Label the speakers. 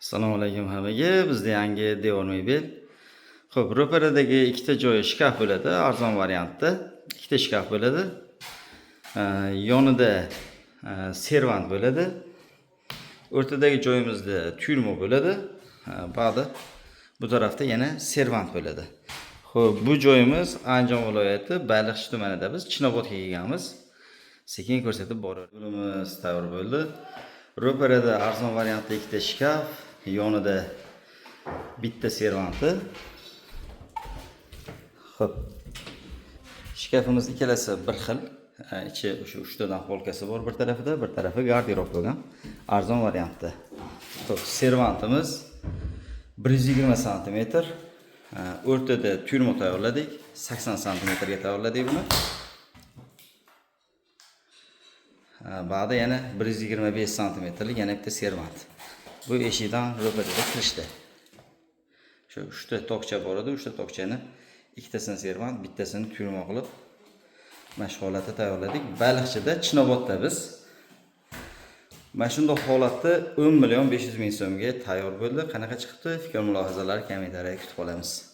Speaker 1: Assalomu alaykum hammaga. Bizda yangi devor mebel. Xo'p, ro'paradagi ikkita joyi shkaf bo'ladi, arzon variantda. Ikkita shkaf bo'ladi. Yonida servant bo'ladi. O'rtadagi joyimizda tyurma bo'ladi. Ba'di bu tarafda yana servant bo'ladi. Xo'p, bu joyimiz Andijon viloyati Baliqchi tumanida, biz Chinobodga kelganmiz. Sekin ko'rsatib boradi. Bo'limiz tayyor bo'ldi. Ro'parada arzon variantda ikkita shkaf, yonida bitta servanti. Xo'p. Shkafimiz ikkalasi bir xil. Ichi o'sha uchtadan polkasi bor bir tarafida, bir tarafi garderob bo'lgan. Arzon variantda. Xo'p, servantimiz 120 santimetr. O'rtada tyurma tayyorladik. 80 santimetrga tayyorladik buni. Ba'da yana 125 santimetrlik yana bitta servant. Bu eshikdan ro'parada kirishdi. Shu uchta tokcha bor edi, uchta tokchani ikkitasini servant, bittasini tyurma qilib mana shu holatda tayyorladik. Baliqchida, Chinobodda biz. Mana shunday holatda 10 million 500 ming so'mga tayyor bo'ldi. Qanaqa chiqibdi? Fikr mulohazalar kommentariyada kutib qolamiz.